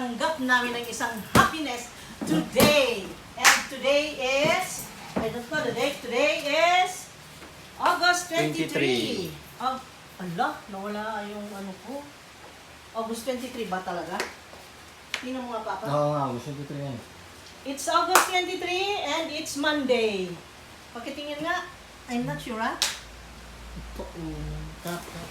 tanggap namin ng isang happiness today. And today is, I don't know the date, today is August 23. Ala, nawala yung ano ko. August 23 ba talaga? Tingnan mo nga, Papa. Oo nga, August 23 yan. It's August 23 and it's Monday. Pakitingin nga. I'm not sure, ha?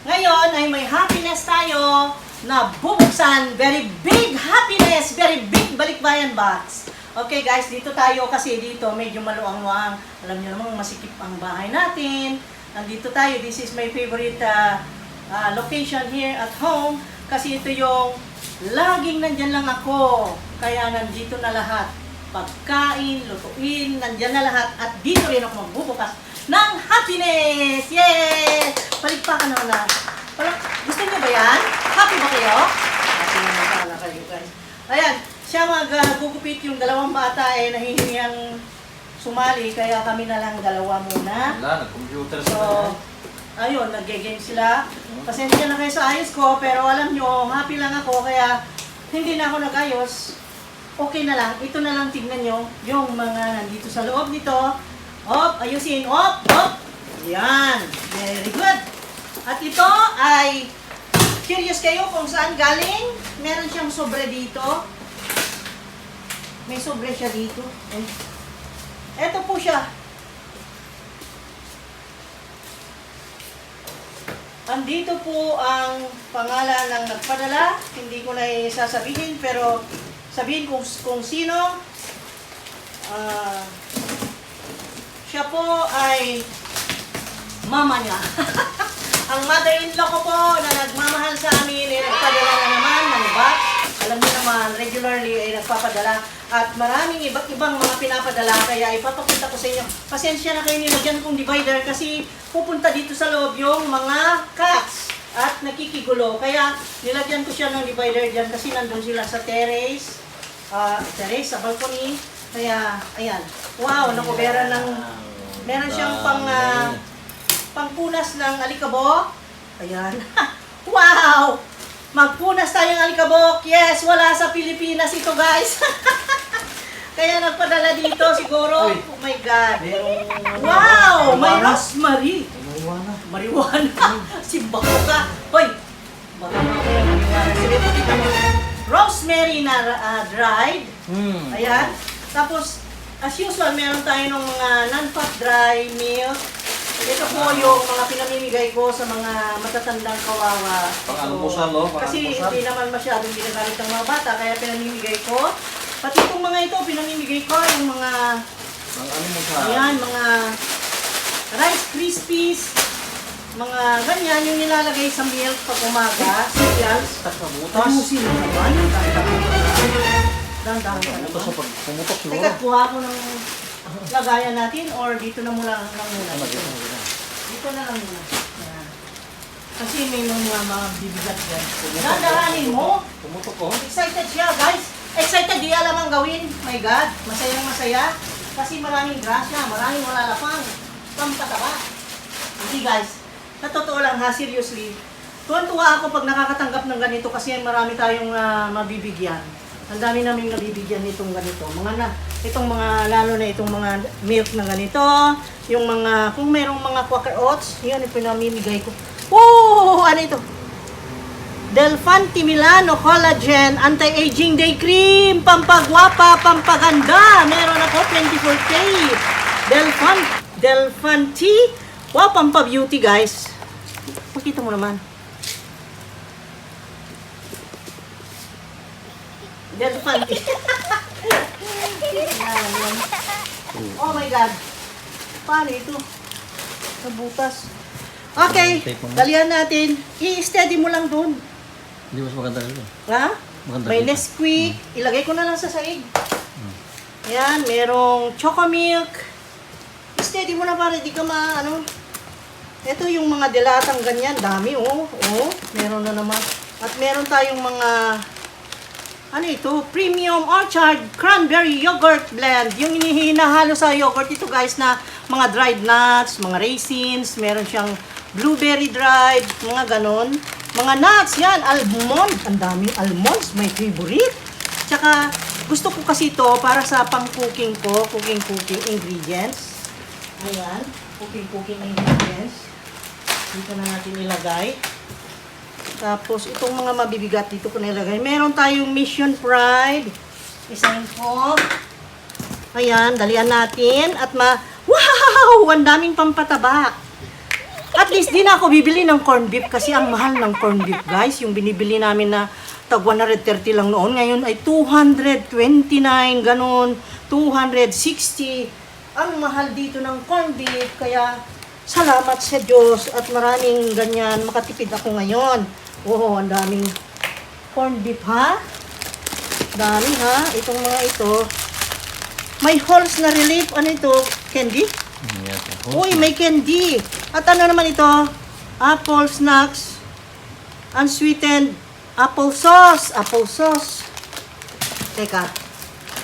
Ngayon ay may happiness tayo na bubuksan. Very big happiness. Very big balikbayan box. Okay guys, dito tayo kasi dito medyo maluang-luang. Alam niyo namang masikip ang bahay natin. Nandito tayo. This is my favorite location here at home. Kasi ito yung laging nandyan lang ako. Kaya nandito na lahat. Pagkain, lutuin, nandyan na lahat. At dito rin ako magbubukas ng happiness! Yay! Paligpakan naman na. Gusto niyo ba yan? Happy ba kayo? Happy naman sana kayo guys. Ayan, siya magugupit yung dalawang bata nahihingiyang sumali. Kaya kami na lang dalawa muna. Wala, nag-computer So, ayun, nag-game sila. Pasensya na kayo sa ayos ko, pero alam nyo, happy lang ako, kaya hindi na ako nag-ayos. Okay na lang, ito na lang tignan nyo, yung mga nandito sa loob nito. Op, ayusin, op, op. Yan, very good. At ito ay, curious kayo kung saan galing? Meron siyang sobre dito. May sobre siya dito. Ito po siya. Andito po ang pangalan ng nagpadala. Hindi ko na sasabihin, pero sabihin kung sino. Siya po ay mama niya. Ang mother-in-law ko po na nagmamahal sa amin ay nagpadala na naman ng box. Alam niyo naman, regularly ay nagpapadala. At maraming iba't ibang mga pinapadala, kaya ipapakita ko sa inyo. Pasensya na kayo nilagyan kong divider kasi pupunta dito sa loob yung mga cats at nakikigulo. Kaya nilagyan ko siya ng divider dyan kasi nandun sila sa terrace. Sa balcony. Kaya, ayan. Wow, nakubera ng... Meron siyang pangpunas ng alikabok. Ayan. Wow! Magpunas tayong alikabok. Yes, wala sa Pilipinas ito, guys. Kaya nagpadala dito siguro. Oh my God. Wow! May rosemary. Marijuana. Simbaho ka. Hoy! Baka mamaya marijuana. Sige, pakita mo. Rosemary na dried. Ayan. Tapos, as usual, meron tayo ng mga non-fat dry milk. Ito po yung mga pinamimigay ko sa mga matatandang kawawa. Pang-almusal, no? Kasi hindi naman masyadong ginagamit ng mga bata, kaya pinamimigay ko. Pati itong mga ito, pinamimigay ko yung mga... Ayan, mga Rice Krispies. Mga ganyan, yung nilalagay sa milk pag umaga. Cereals. Ayusin mo naman. Dahan-dahan ka naman. Pumutok siguro. Teka, kuha ko ng lagayan natin or dito na muna lang muna. Dito na lang muna. Ayan. Kasi may mga bibigat dyan. Dahan-dahanin mo. Pumutok ko. Excited siya, guys. Excited, di alam ang gawin. My God, masayang masaya. Kasi maraming grasya, maraming malalapang. Pampataba. Hindi guys, sa totoo lang ha, seriously. Tuwan-tuwa ako pag nakakatanggap ng ganito kasi marami tayong mabibigyan. Ang dami naming nabibigyan nitong ganito. Itong mga, lalo na itong mga milk na ganito. Yung mga, kung merong mga Quaker Oats, yan yung pinamimigay ko. Oh, ano ito? Delfanti Milano Collagen Anti-Aging Day Cream. Pampagwapa, pampaganda. Meron ako 24K. Delfanti. Wow, pampa-beauty guys. Makita mo naman. Delfanti. Oh my God. Paano ito? Nabutas. Okay, dalihan natin. I-steady mo lang doon. Hindi mas maganda rin. Ha? May Nesquik. Ilagay ko na lang sa saig. Ayan, merong Chocomilk. I-steady mo na para di ka Ito yung mga delatang ganyan. Dami, oh. Oh, meron na naman. At meron tayong mga ano ito? Premium Orchard Cranberry Yogurt Blend. Yung hinahalo sa yogurt ito guys na mga dried nuts, mga raisins, meron siyang blueberry dried, mga ganon. Mga nuts, yan, almond. Ang daming almonds, my favorite. tsaka gusto ko kasi ito para sa pang-cooking ko, cooking ingredients. Ayan, cooking ingredients. Dito na natin ilagay. Tapos, itong mga mabibigat dito ko nilagay. Meron tayong Mission Pride. Isahin ko. Ayan, dalian natin. At wow! Ang daming pampataba. At least, di na ako bibili ng corned beef kasi ang mahal ng corned beef, guys. Yung binibili namin na tag 130 lang noon. Ngayon ay 229, ganun. 260. Ang mahal dito ng corned beef. Kaya, salamat sa Diyos at maraming ganyan. Makatipid ako ngayon. Oh, ang daming corned beef, ha? Dami, ha? Itong mga ito. May holes na relief. Ano ito? Candy? Yes. Uy, may candy. At ano naman ito? Apple snacks. Unsweetened apple sauce. Apple sauce. Teka.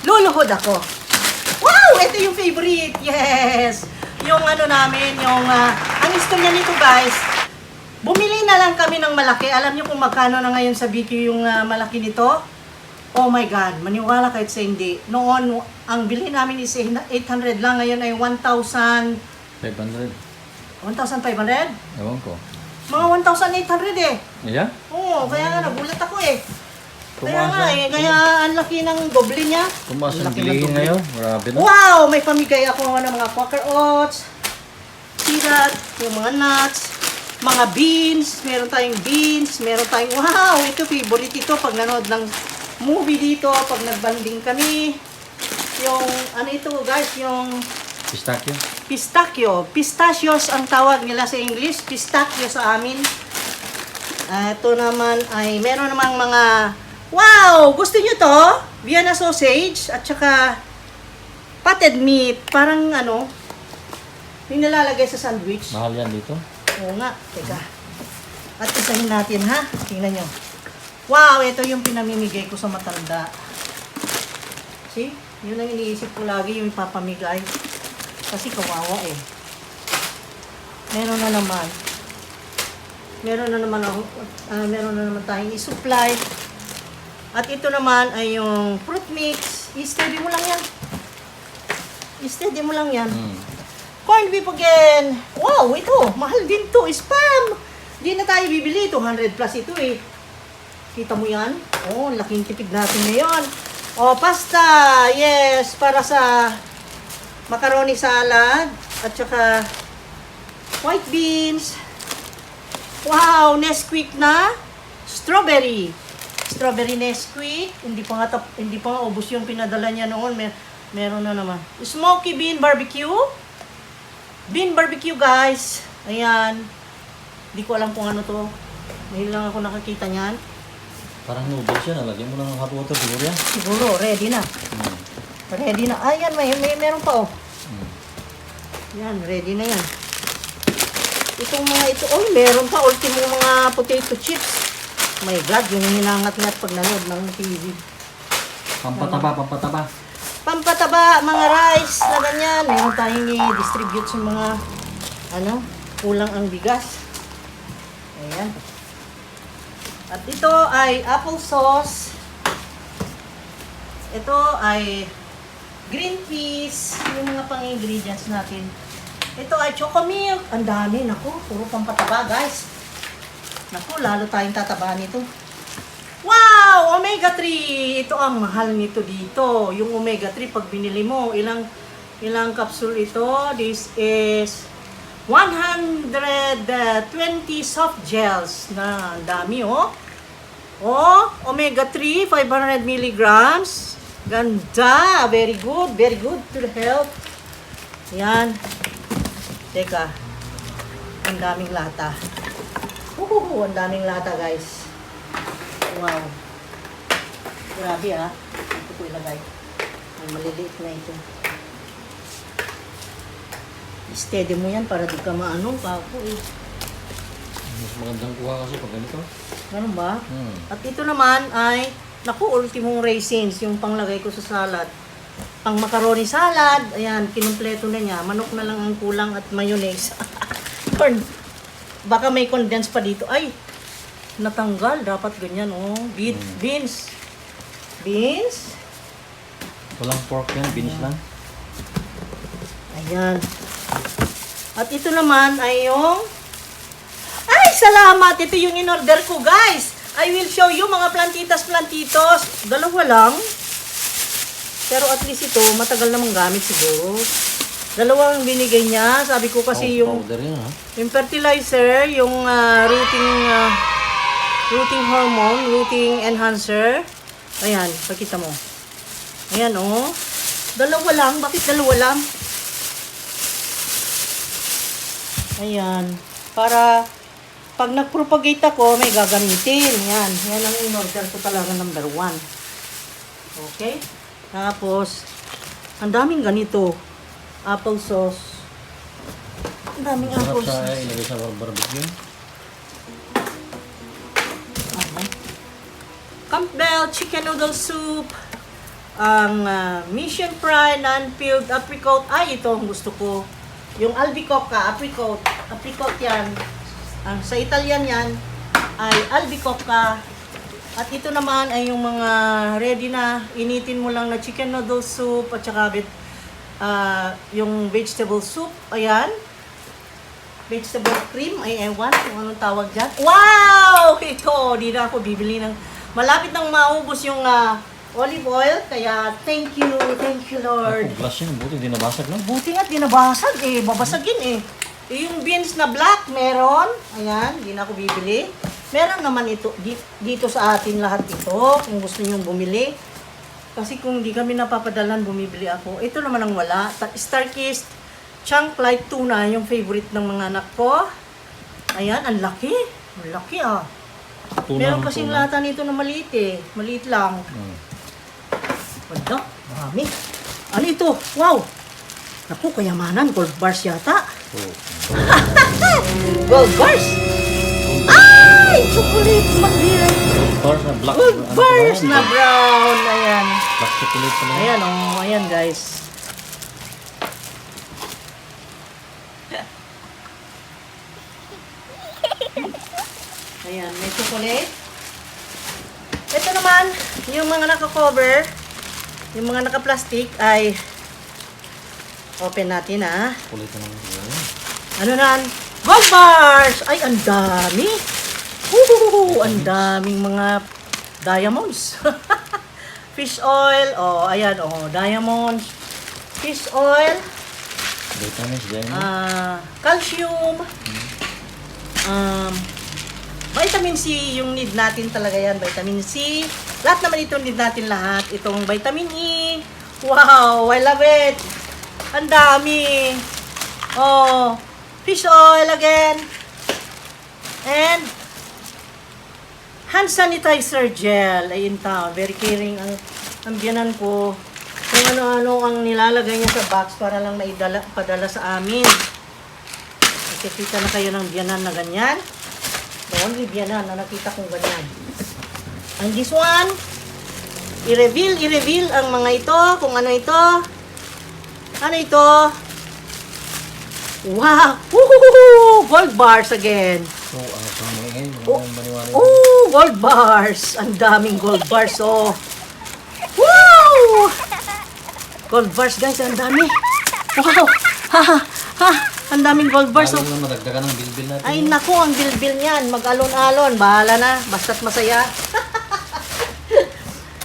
Luluhod ako. Wow! Ito yung favorite. Yes! Yung ano namin, yung... ang istorya nito, guys, bumili na lang kami ng malaki. Alam niyo kung magkano na ngayon sa BQ yung malaki nito? Oh my God, maniwala kahit sa hindi. Noon, ang bili namin is 800 lang. Ngayon ay 1,000... 500. 1,500? Ewan ko. Mga 1,800 eh. Yeah? Oo, kaya nga nagulat ako eh. Kaya Tumaas nga ang- eh, kaya ang laki ng doble niya. Tumaas ang Laki ng bilihin doble. ngayon. Grabe na. Wow! May pamigay ako ng mga Quaker Oats, sirat, yung mga nuts, mga beans, meron tayong beans, meron tayong, wow! Ito, favorite ito pag nanood ng movie dito, pag nagbanding kami. Yung, ano ito guys, yung Pistachio. pistachio. Pistachios ang tawag nila sa English, pistachio sa amin. Ito naman ay, meron namang mga, wow! Gusto nyo to? Vienna sausage at saka potted meat. Parang ano, yung nilalagay sa sandwich. Mahal yan dito. Oo nga, teka. At isahin natin ha. Tingnan nyo. Wow, ito yung pinamimigay ko sa matanda. See? Yun ang iniisip ko lagi, yung ipapamigay. Kasi kawawa eh. Meron na naman. Meron na naman tayong i-supply. At ito naman ay yung fruit mix. I-steady mo lang yan. I-steady mo lang yan. Corned beef again. Wow, ito. Mahal din to. Spam. Di na tayo bibili. 200 plus ito eh. Kita mo yan? Oh, laking tipid natin ngayon. Oh, pasta. Yes, para sa macaroni salad. At saka white beans. Wow, Nesquik na strawberry. Strawberry Nesquik. Hindi pa nga ubos yung pinadala niya noon. Meron na naman. Smoky bean barbecue. Bean barbecue, guys. Ayan. Hindi ko alam kung ano to. Ngayon lang ako nakakita niyan. Parang noodles yan. Lagyan mo ng hot water siguro yan. Siguro, ready na. Ready na. Ayan, meron pa oh. Yan, ready na yan. Itong mga ito, oh, meron pa. Ultimo mga potato chips. My God, yung hinangat-ngat pag nanood ng TV. Pampataba, pampataba. Pampataba, mga rice na ganyan. Meron tayong i-distribute sa mga, ano, kulang ang bigas. Ayan. At ito ay apple sauce. Ito ay green peas. Yung mga pang-ingredients natin. Ito ay choco milk. Ang dami. Naku, puro pampataba, guys. Naku, lalo tayong tatabahan nito. Wow! Omega 3! Ito ang mahal nito dito. Yung omega 3, pag binili mo, ilang capsule ito? This is 120 soft gels. Na, ang dami, oh. Oh, omega 3, 500 milligrams. Ganda! Very good. Very good to the health. Yan. Teka. Ang daming lata. Ang daming lata, guys. Wow. Grabe ah. Ito ko ilagay. Ang maliliit na ito. Steady mo yan para di ka maano pa ako eh. Mas magandang kuha kasi pag ganito. Ganun ba? At ito naman ay, naku, ultimong raisins, yung panglagay ko sa salad. Pang macaroni salad, ayan, kinumpleto na niya. Manok na lang ang kulang at mayonnaise. Corn. Baka may condense pa dito. Ay, natanggal. Dapat ganyan, oh. Beans. Beans. Walang pork yan, beans lang. Ayan. At ito naman ay yung... Ay, salamat! Ito yung in-order ko, guys. I will show you mga plantitas. Dalawa lang. Pero at least ito, matagal namang gamit siguro. Dalawang binigay niya. Sabi ko kasi yung... Powder yan, ha? Yung fertilizer, yung rooting hormone, rooting enhancer. Ayan, pakita mo. Ayan, oh. Dalawa lang. Bakit dalawa lang? Ayan. Para pag nag-propagate ako, may gagamitin. Yan. Yan ang in-order ko talaga number 1. Okay? Tapos, ang daming ganito. Apple sauce. Ang daming Sarap apple sa sauce. ilagay sa barbecue. Okay. Campbell chicken noodle soup. Ang Mission Pride non-peeled apricot. Ay, ito ang gusto ko. Yung albicocca, apricot. Apricot yan. Sa Italian yan ay albicocca. At ito naman ay yung mga ready na. Initin mo lang na chicken noodle soup at saka yung vegetable soup. Ayan. Vegetable cream. Ay, ewan kung anong tawag dyan. Wow! Ito, di na ako bibili ng... Malapit nang maubos yung olive oil. Kaya, thank you Lord. Ako, glass yan. Buti, di nabasag lang. Buti nga't di nabasag eh. Babasagin eh. Yung beans na black, meron. Ayan, di na ako bibili. Meron naman ito, dito sa atin lahat ito. Kung gusto nyo bumili. Kasi kung di kami napapadalan, bumibili ako. Ito naman ang wala. Starkist Chunk Light Tuna, yung favorite ng mga anak ko. Ayan, ang laki. Ang laki ah. Tuna, Meron kasing tuna. lata nito na maliit eh. Maliit lang. Wala, marami. Ano ito? Wow! Naku, kayamanan. Gold bars yata. Oh. Gold bars! Ay! Chocolate material. Bars na black. Gold ano bars pa yan? na brown. Ayan. Black chocolate pa lang. Ayan, oh. Ayan, guys. Ayan, may chocolate. Ito naman, yung mga naka-cover, yung mga naka-plastic ay open natin ah. Chocolate na lang. Ayan. Ano nan? Gold bars! Ay, ang dami! Ang daming mga diamonds. Fish oil. Oh, ayan. Oh, diamonds. Fish oil. Vitamins dyan. Calcium. Vitamin C, yung need natin talaga yan. Vitamin C. Lahat naman ito need natin lahat. Itong vitamin E. Wow, I love it. Ang dami. Oh, fish oil again. And hand sanitizer gel. Ayun ta, very caring ang biyanan ko. Kung ano-ano ang nilalagay niya sa box para lang padala sa amin. Nakikita na kayo ng biyanan na ganyan. The only biyanan na nakita kong ganyan. And this one, i-reveal ang mga ito, kung ano ito. Ano ito? Wow! Woohoo! Gold bars again. Oh, ano pa mo ngayon? Oh. Maniwala. Oh, gold bars. Ang daming gold bars, oh. Wow! Gold bars, guys. Ang dami. Wow! Ha, ha, ha. Ang daming gold bars, oh. Alam na madagdagan ng bilbil natin. Ay, naku, ang bilbil niyan. Mag-alon-alon. Bahala na. Basta't masaya.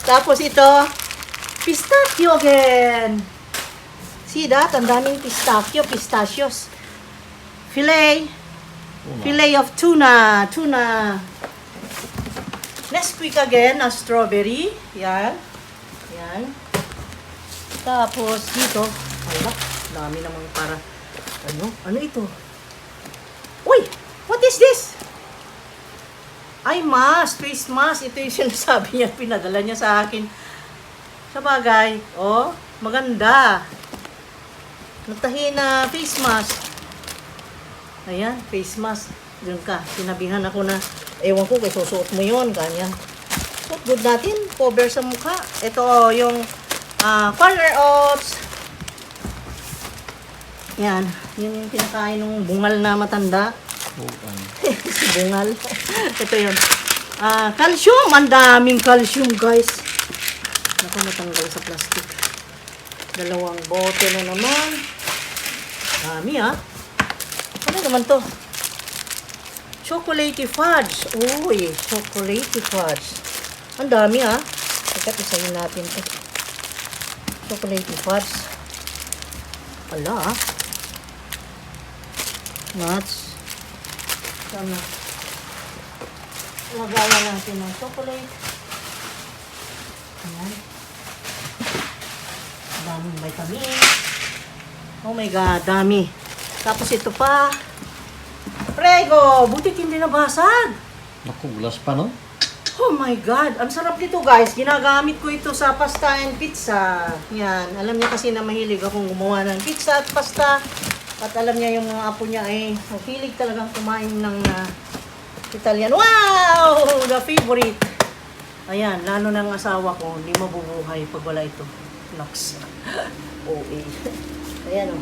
Tapos ito, pistachio again. See that? Ang daming pistachios. Filet. Filet of tuna. Nesquik again, na strawberry. Yan. Yan. Tapos dito, ala, dami namang para, ano ito? Uy! What is this? Ay, mask. Face mask. Ito yung sinasabi niya, pinadala niya sa akin. Sa bagay, oh, maganda. Nagtahi na face mask. Ayan, face mask. Doon ka. Sinabihan ako na, ewan ko, kay susuot mo yun. Ganyan. So, good natin. Cover sa mukha. Ito, yung corner oats. Yan. Yun yung kinakain ng bungal na matanda. Oh, ano. Si bungal. Ito yun. Calcium. Ang daming calcium, guys. Ako natanggal sa plastic. Dalawang bote na naman. Dami ah. Ano naman to? Chocolatey fudge. Uy, chocolatey fudge. Ang dami ah. Teka, isayin natin to. Chocolatey fudge. Ala ah. Nuts. Sana. Lagayan natin ng chocolate. Ayan. Daming vitamin. Oh my God, dami. Tapos ito pa. Prego! Butit hindi nabasag. Naku, gulas pa, no? Oh my God! Ang sarap nito guys. Ginagamit ko ito sa pasta and pizza. Yan. Alam niya kasi na mahilig akong gumawa ng pizza at pasta. At alam niya yung mga apo niya ay mahilig talagang kumain ng Italian. Wow! The favorite. Ayan. Lalo ng asawa ko. Hindi mabubuhay pag wala ito. Nox. OA. Ayan o.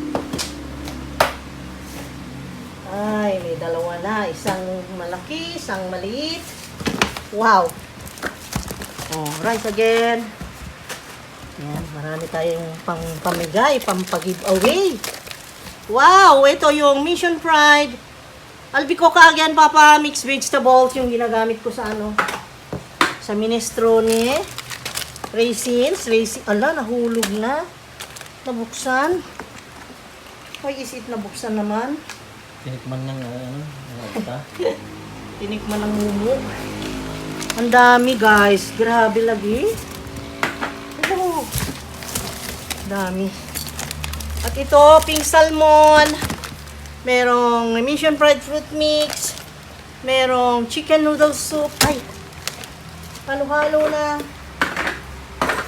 Ay, may dalawa na. Isang malaki, isang maliit. Wow! Oh, rice again. Ayan, marami tayong pamigay, pag-giveaway. Wow! Ito yung Mission Pride. Albicocca again, Papa. Mixed vegetables yung ginagamit ko sa ano. Sa minestrone. Raisins. Ala, nahulog na. Nabuksan. Why is it nabuksan naman? Tinikman ng kita. Tinikman ng mumuk. Ang dami guys. Grabe lagi. Ito. Dami. At ito, pink salmon. Merong Mission Pride fruit mix. Merong chicken noodle soup. Ay. Halo-halo na.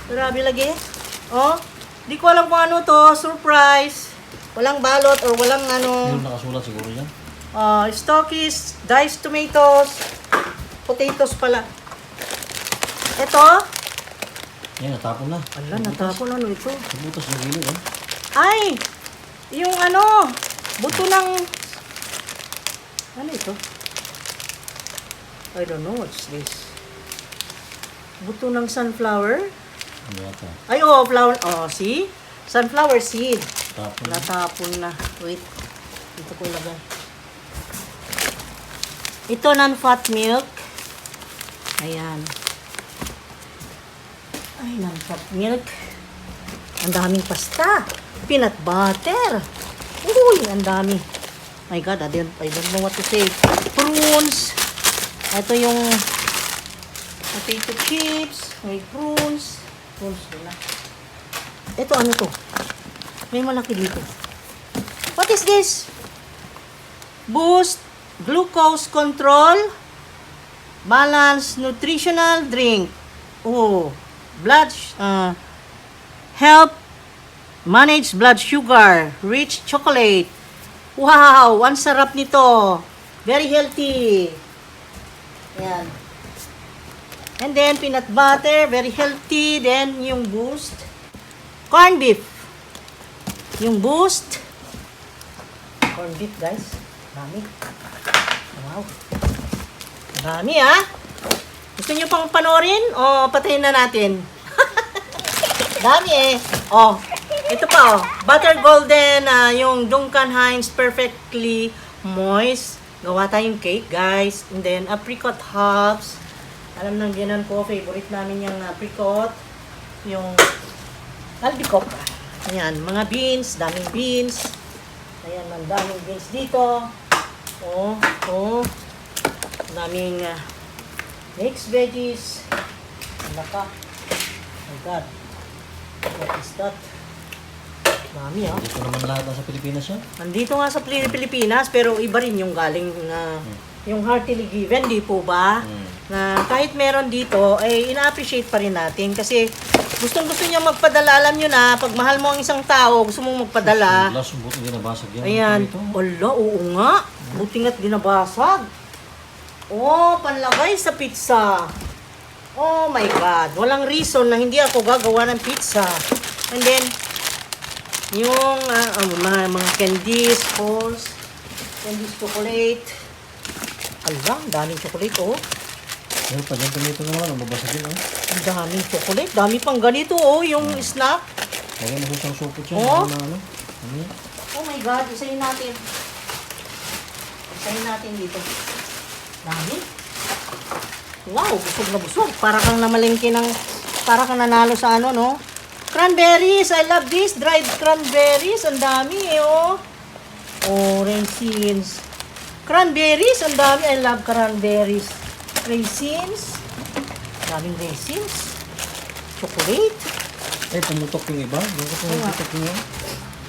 Grabe lagi. Oh. Di ko alam kung ano to. Surprise. Walang balot or walang ano. Yung nakasulat siguro yan. Stockies, diced tomatoes, potatoes pala. Ito. Yan, natapon na. Ala, natapon ano ito? Nabutas yung gilid, eh. Ay! Yung ano, buto ng... Ano ito? I don't know what's this. Buto ng sunflower? Ano yata? Ay, oh, flower. Oh, see? Sunflower seed. Tapon. Natapon na. Wait. Dito ko ilagay. Ito non-fat milk. Ayan. Ay, non-fat milk. Ang daming pasta. Peanut butter. Uy, ang dami. My God, I don't know what to say. Prunes. Ito yung potato chips. May prunes. Prunes nila. Ito, ano to? May malaki dito. What is this? Boost Glucose Control Balanced Nutritional Drink. Oh, help manage blood sugar. Rich chocolate. Wow, ang sarap nito. Very healthy. Ayan. And then peanut butter, very healthy. Then yung Boost. Corn beef. Yung Boost. Corn beef, guys. Dami. Wow. Dami, ah. Gusto nyo pang panoorin? O, patayin na natin. Dami, eh. Oh, ito pa, oh. Butter golden, yung Duncan Hines perfectly moist. Gawa tayong cake, guys. And then, apricot hubs. Alam ng biyanan ko, favorite namin yung apricot. Yung albicocca. Ayan, mga beans, daming beans. Ayan, ang daming beans dito. Oh, oh. Daming mixed veggies. Ano ka? Oh my God. What is that? Dami, ah. Dito naman lahat sa Pilipinas yan. Nandito nga sa Pilipinas, pero iba rin yung galing na yung heartily given, di po ba? Na kahit meron dito, ay ina-appreciate pa rin natin kasi gustong-gusto niya magpadala. Alam nyo na, pag mahal mo ang isang tao, gusto mong magpadala. Gulas, buti hindi nabasag yan. Ayan. Ito. Ala, oo nga. Buti nga't dinabasag. Oh, panlagay sa pizza. Oh my God. Walang reason na hindi ako gagawa ng pizza. And then, yung mga candies, balls, candies chocolate. Ala, ang daming chocolate, oh. Pero pag yung tomato naman, ang babasagin, oh. Ang daming chocolate. Dami pang ganito, oh, yung snack. Lagyan mo sa supot siya. Oh. Ano? Ano yan? Oh my God, isayin natin. Isayin natin dito. Dami. Wow, busog na busog. Para kang namalingki ng, para kang nanalo sa ano, no? Cranberries, I love this. Dried cranberries, ang dami eh, oh. Raisins. Cranberries, ang dami. I love cranberries. Raisins. Daming raisins. Chocolate. Eh, tumutok yung iba. Yung ko tumutok yung iba.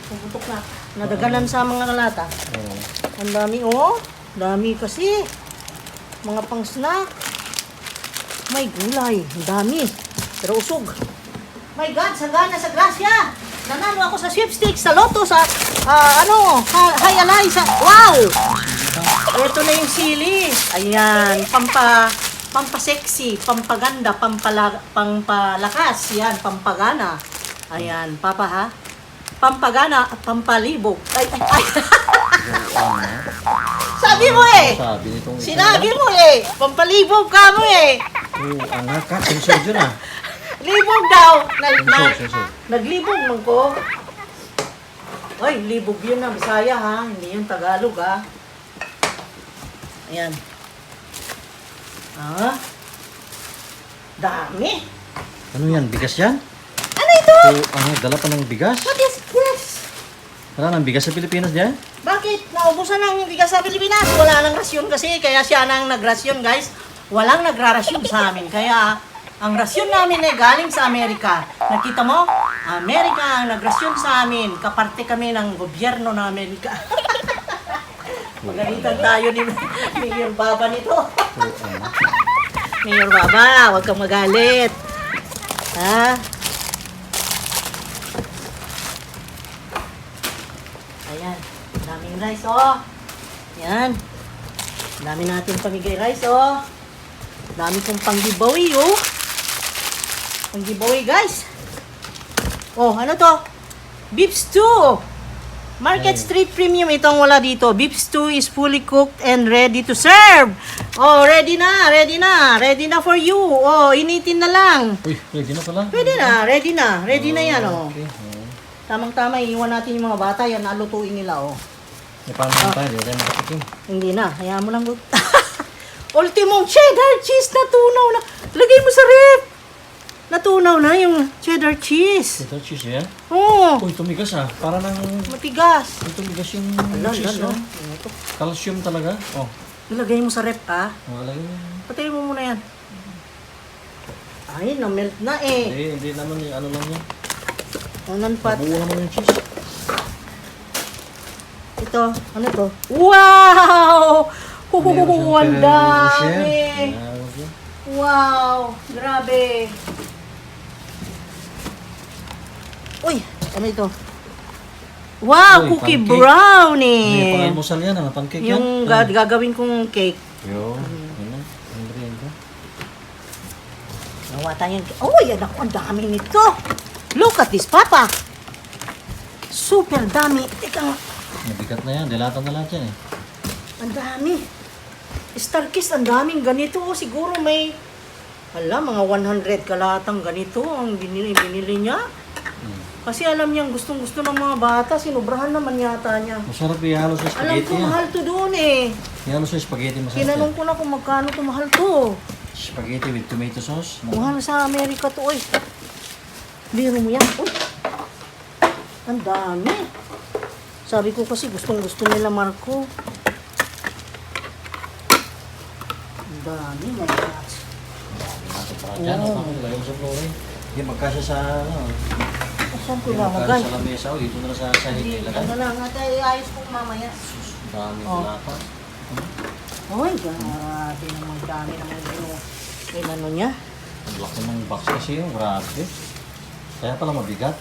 Puputok na. Nadaganan sa mga kalata. Oo. Ang dami, oh. Dami kasi. Mga pang snack. May gulay. Ang dami. Pero usog. My God, sagana sa grasya. Nanalo ako sa sweepstakes, sa loto, sa, hayalay, sa, wow! Ito na yung sili. Ayan, pampasexy, pampaganda, pampalakas. Yan, pampagana. Ayan, papa ha? Pampagana at pampalibog. Ay. Sabi mo eh! Sabi nitong Sinabi mo eh! Pampalibog ka mo eh! Oo, anak ka. Sensor dyan ah. Libog daw! Sensor. Naglibog man ko. Ay, libog yun na. Bisaya ha. Hindi yun Tagalog ha. Ayan. Ah. Dami. Ano yan? Bigas yan? Ano ito? Oo, dala pa ng bigas. What is this? Wala nang bigas sa Pilipinas dyan? Bakit? Naubusan ng bigas sa Pilipinas. Wala nang rasyon kasi. Kaya siya nang nagrasyon guys. Walang nagrarasyon sa amin. Kaya ang rasyon namin ay galing sa Amerika. Nakita mo? Amerika ang nagrasyon sa amin. Kaparte kami ng gobyerno ng Amerika. Magalitan tayo ni Mayor Baba nito. Mayor Baba, huwag kang magalit. Ha? Ayan. Daming rice, oh. Ayan. Dami natin pamigay rice, oh. Dami kong pang-giveaway, oh. Pang-giveaway, guys. Oh, ano to? Beef stew. Market Street Premium. Itong wala dito. Beef stew is fully cooked and ready to serve. Oh, ready na. Ready na. Ready na for you. Oh, initin na lang. Uy, ready na pala. Pwede na. Ready na. Ready na yan, oh. Okay. Oo. Tamang-tama, iiwan natin yung mga bata. Yan, nalutuin nila, oh. May paano naman tayo? Hindi tayo makatikim. Hindi na. Hayaan mo lang. Ultimong cheddar cheese. Natunaw na. Lagay mo sa ref. Natunaw na yung cheddar cheese. Ito, cheese yan? Oh, Uy, tumigas ah. Para nang... matigas. Uy, tumigas yung Ala, cheese, ala. oh. Calcium talaga. Oh. Ilagay mo sa ref, ah. Wala yun. Patayin mo muna yan. Ay, na-melt na eh. Hindi naman yung ano lang yan. Nananpat. Mabuo naman yung cheese. Ito, ano to? Wow! Meron siyang Ang dami! Tinawag yan. Wow! Grabe! Uy! Ano ito? Wow! Uy, Cookie pancake. Hindi, brownie! pang-almusal yan ah. Pancake yan. Yung gagawin kong cake. Yun. Yun na. Ang merienda. Nawa tayo. Oh, yan ako. Ang dami nito. Look at this, Papa. Super dami. Teka nga. Mabigat na yan. Dilatan na lahat yan eh. Ang dami. Starkist, ang daming ganito. Siguro may, mga 100 kalatang ganito ang binili niya. Kasi alam niyang gustong-gusto ng mga bata. Sinubrahan naman yata niya. Masarap ihalo sa Alam spaghetti ko, yan. mahal to doon eh. Ihalo sa spaghetti masarap Kinanong yan. ko na kung magkano to mahal to. Spaghetti with tomato sauce. Mahal sa Amerika to, oy. Biro mo yan. Uy. Ang dami. Sabi ko kasi gustong-gusto nila Marco. Ang dami, my gosh. Diyan, oh. Lagyan mo sa floor eh. Hindi magkasya sa ano. Saan ko Hindi lalagay? magkasya sa lamesa. O, dito na lang sa sahig Hindi, nilagay. ano lang, ayos ko mamaya. Ang dami Oh. lapa. Oy, grabe naman dami naman yung ano niya. Ang laki ng box kasi yun. Grabe. Kaya pala mabigat.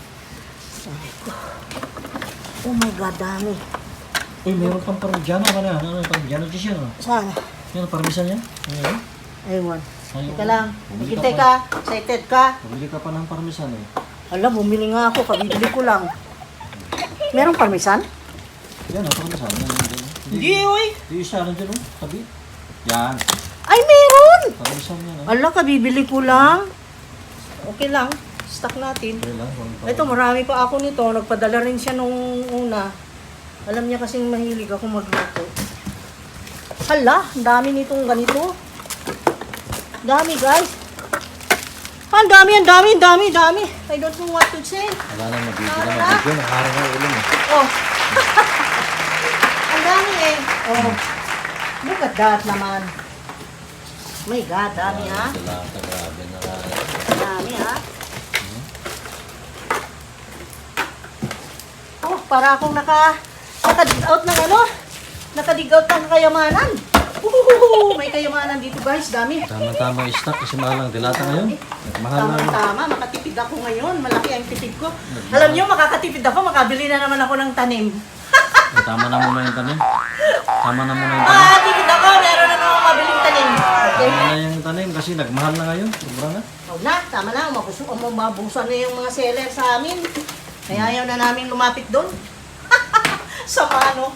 Oh my God, dami. Uy, meron pang parmigiano ka na. Ano yung parmigiano cheese yan? Saan? Yan, parmesan yan. Ayun. Ayun. Ayun. Teka lang, Bumili hintay pa. ka, excited ka. Bumili ka pa ng parmesan eh. Alam, bumili nga ako, kabibili ko lang. Merong parmesan? Yan, parmesan. Yan, yan, yan. Hindi, oy. Di isa lang dyan, oh. Tabi. Yan. Ay, meron! Parang isang yan. Ala, kabibili ko lang. Okay lang. Stock natin. Okay lang. Ito, marami pa ako nito. Nagpadala rin siya nung una. Alam niya kasing mahilig ako magluto. Hala, ang dami nitong ganito. Dami, guys. Ang dami. I don't know what to say. Wala na mabibigyan. Nakaharang na ulo mo. Oh. Ang dami eh. Oh. Look at that naman. My God, dami ha. Delata, grabe na. Dami ha. Oh, para akong naka-dig out ng ano? Naka-dig out ng kayamanan. May kayamanan dito guys, dami. Tama-tama yung stock kasi mahal ang delata ngayon. Mahal na. Tama, makatipid ako ngayon. Malaki ang tipid ko. Alam niyo, makakatipid ako, makabili na naman ako ng tanim. Tama na muna yung tanim. Tama na muna yung tanim. Tipid ako, meron na akong mabiling tanim. Okay? Tama na yung tanim kasi nagmahal na ngayon. Sobra na. Huwag na, tama na. Mabusan na yung mga seller sa amin. Kaya ayaw na namin lumapit doon. Sa paano?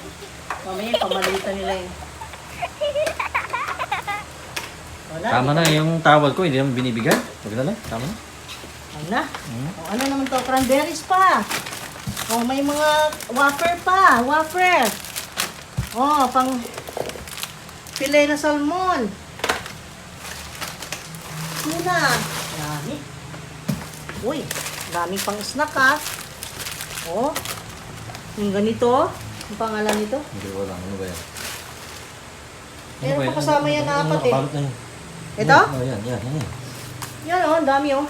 Mamaya, pamalitan nila yun. Wala, Tama na yung tawad ko, hindi naman binibigay. Huwag na lang, tama na. Huwag na. O, ano naman to? Cranberries pa. O, may mga wafer pa. Wafer. O, pang filet na salmon. Tuna. Dami. Uy, dami pang snack ha. O, yung ganito. Ang pangalan nito. Hindi ko alam, ano ba yan? Meron pa kasama yan na apat eh. Nakabalot na yun. Ito? Oh, yan. Yan o, ang dami o.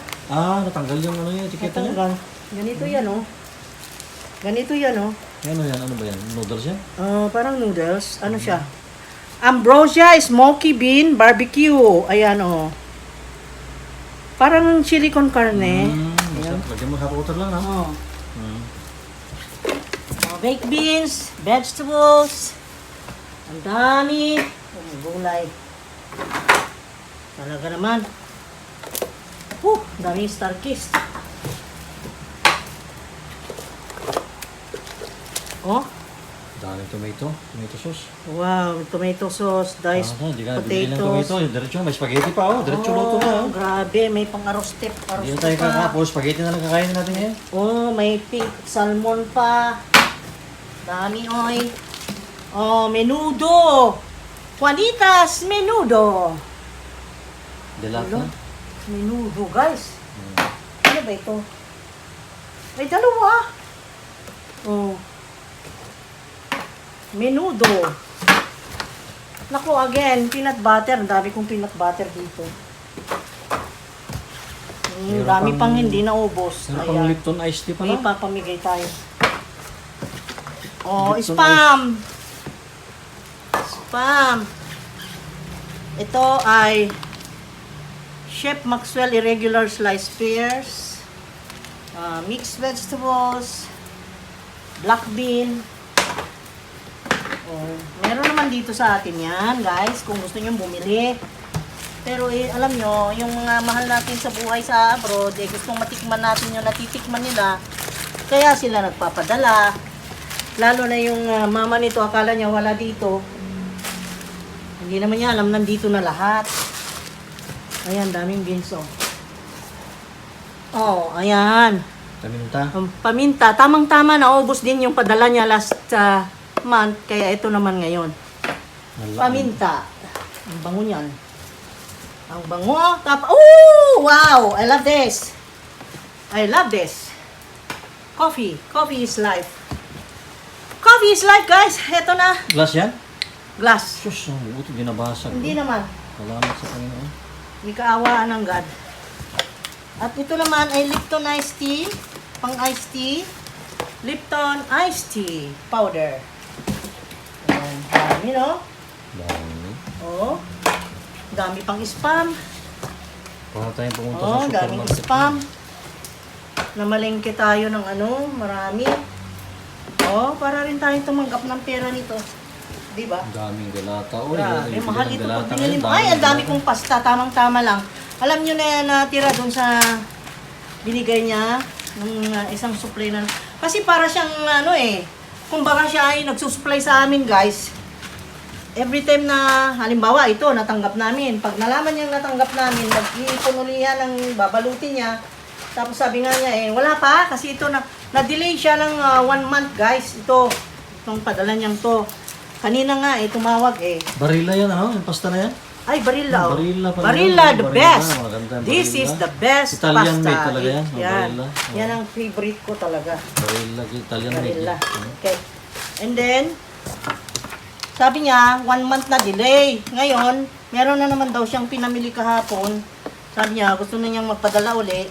Natanggal yung ano yung etiketa niya. Natanggal. Ganito yan o. Ganito yan o. Ano ba yan? Noodles yan? Parang noodles. Ano siya? Ambrosia Smoky Bean Barbecue. Ayan o. Parang chili con carne. Ayan. Lagyan mo hot water lang ha. Oh. Baked beans, vegetables. Ang dami. Gulay. Talaga naman. Dami Starkist. Oh. Daming tomato sauce. Wow, tomato sauce, diced Hindi ka nabibili ng potatoes. tomato. Diretso, may spaghetti pa oh. Diretso luto na oh. Grabe, may pang-aros tip. Hindi na tayo kakapos. Spaghetti na lang kakainin natin ngayon. Oh, may pink salmon pa. Dami, oy. Oh, menudo. Juanitas menudo. Delata. Menudo, guys. Ano ba ito? May dalawa. Oh. Menudo. Naku, again, peanut butter. Ang dami kong peanut butter dito. Meron Dami pang- pang hindi naubos. Meron pang Lipton iced tea May pala. papamigay tayo. Oh, Lipton spam. Spam. Ito ay Chef Maxwell Irregular Sliced Pears. Mixed vegetables. Black bean. Oh, meron naman dito sa atin yan, guys, kung gusto nyo bumili. Pero alam nyo, yung mga mahal natin sa buhay sa abroad, gustong matikman natin yung natitikman nila. Kaya sila nagpapadala. Lalo na yung mama nito, akala niya wala dito. Hindi naman niya alam, nandito na lahat. Ayan, daming beans, oh. Oh, ayan. Paminta. Paminta, tamang-tama, naubos din yung padala niya last month, kaya ito naman ngayon. Paminta. Ang bango niyan. Ang bango. Oh, wow! I love this. I love this. Coffee. Coffee is life. Coffee is life, guys. Ito na. Glass yan? Glass. Sus, ang buto ginabasag. Hindi naman. Salamat sa Panginoon. Hindi kaawaan ng God. At ito naman ay Lipton iced tea. Pang iced tea. Lipton iced tea powder. Ayan. Dami, no? Dami. Oh. Dami pang spam. Para tayong pumunta Oh, sa daming supermarket. spam. Namalengke tayo ng ano, marami. Oh, para rin tayong tumanggap ng pera nito. Di ba? Daming delata. Uy, Grabe, mahal ito pag delata binili ngayon. mo. Ay, ang dami kong pasta, tamang-tama lang. Alam nyo na yan, natira dun sa binigay niya ng isang supply na. Kasi para siyang ano kumbaga siya ay nagsusupply sa amin, guys. every time na, halimbawa ito, natanggap namin. Pag nalaman niyang natanggap namin, nag-iipon uli yan ng babalutin niya. Tapos sabi nga niya, wala pa, kasi ito na-delay siya ng 1 month, guys. Itong padala niyang to. Kanina nga, tumawag Barilla yan, ano? Yung pasta na yan? Ay, Barilla. Barilla pala Barilla, yan. the Barilla, best. maganda yung This Barilla. is the best Italian pasta. made talaga yan, Yan. Barilla. Yan ang favorite ko talaga. Barilla, Italian made. Barilla. Okay. And then, sabi niya, 1 month na delay. Ngayon, meron na naman daw siyang pinamili kahapon. Sabi niya, gusto na niyang magpadala uli.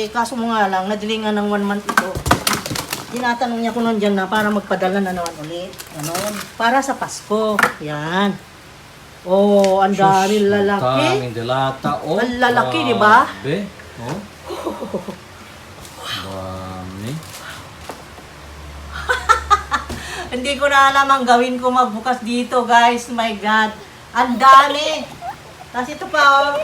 Kaso mo nga lang, na-delay nga ng 1 month ito. Tinatanong niya kung nandyan na para magpadala na naman uli. Ganon. Para sa Pasko. Yan. Oh, ang dami lalaki. Daming dilata. Oh, Ang lalaki, di ba? Grabe. Oh. Dami. Hindi ko na alam ang gawin ko magbukas dito, guys. My God. Ang dami. Tapos ito pa, oh.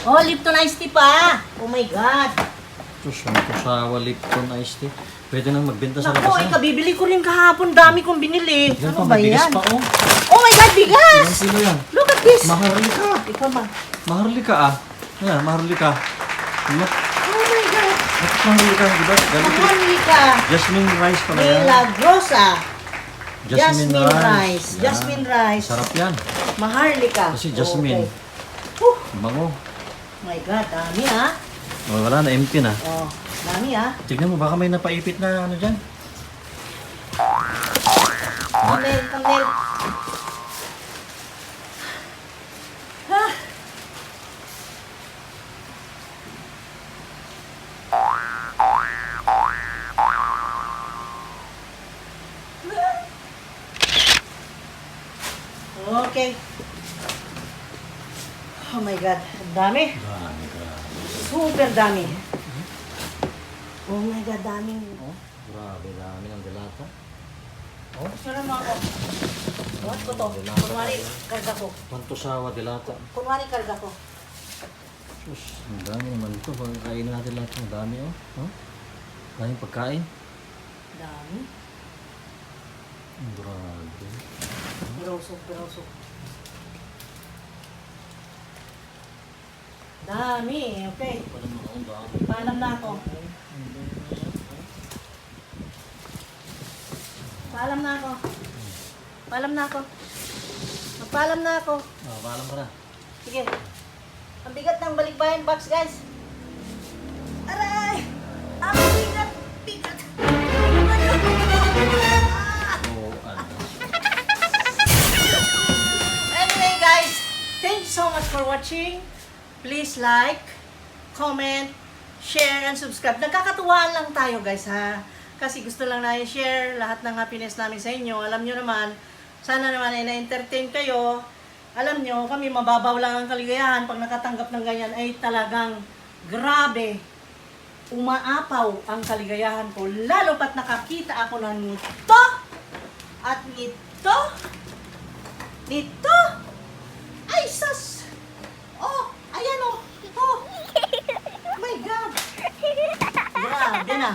Oh, Lipton iced tea pa. Oh my God. Diyos, ang kusawa Lipton iced tea. Pwede nang magbenta sa Naku, labas yan. kabibili ko rin kahapon. Dami kong binili. Yan Ano pa, ba may bigas yan? pa, oh. Oh my God, bigas! Ilang kilo yan? Look at this. Maharlika. Ikaw ba? Maharlika ah. Yan, maharlika. Ano? Oh my God. Bakit maharlika? Diba? Galit ko. Maharlika. Jasmine rice pala yan. Milagrosa. Jasmine rice. Yan. Jasmine rice. Sarap yan. Maharlika. Kasi jasmine. Oh Bango. my God, dami ah. Oh, wala na, empty na. Oh, dami ah. Tignan mo, baka may napaipit na ano dyan. Thumbnail, thumbnail. Ah. Okay. Oh my God, ang dami. Dami, grabe. Super dami. Oh my God, daming. Oh, grabe, dami ng dilata. Oh, Gusto mo ako. What ko to? Kunwari, karga ko. pantusawa dilata. Kunwari, karga ko. Sus, ang dami naman ito. Pagkain natin lahat. Ang dami, oh. Oh, daming pagkain. Dami. Grabe. Pirosok, pirosok. Dami, okay. Parang mga ang dami. Paalam na ako. Paalam na ako. Paalam na ako. Magpaalam na ako. Ah, paalam ka na. Sige. Ang bigat ng balikbayan box, guys. Aray! Ang bigat! Bigat! Oh, ano. Anyway, guys, thank you so much for watching. Please like, comment, share, and subscribe. Nagkakatuwaan lang tayo, guys, ha? Kasi gusto lang na i-share lahat ng happiness namin sa inyo. Alam nyo naman, sana naman ay na-entertain kayo. Alam nyo, kami mababaw lang ang kaligayahan. Pag nakatanggap ng ganyan ay talagang grabe. Umaapaw ang kaligayahan ko. Lalo pat nakakita ako ng nito at nito. Nito. Ay, sus! Oh, ayan oh. Oh. My God. Grabe na.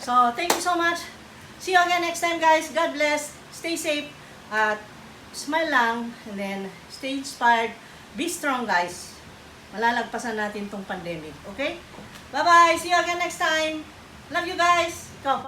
So, thank you so much. See you again next time, guys. God bless. Stay safe. At smile lang. And then, stay inspired. Be strong, guys. Malalagpasan natin tong pandemic. Okay? Bye-bye. See you again next time. Love you, guys.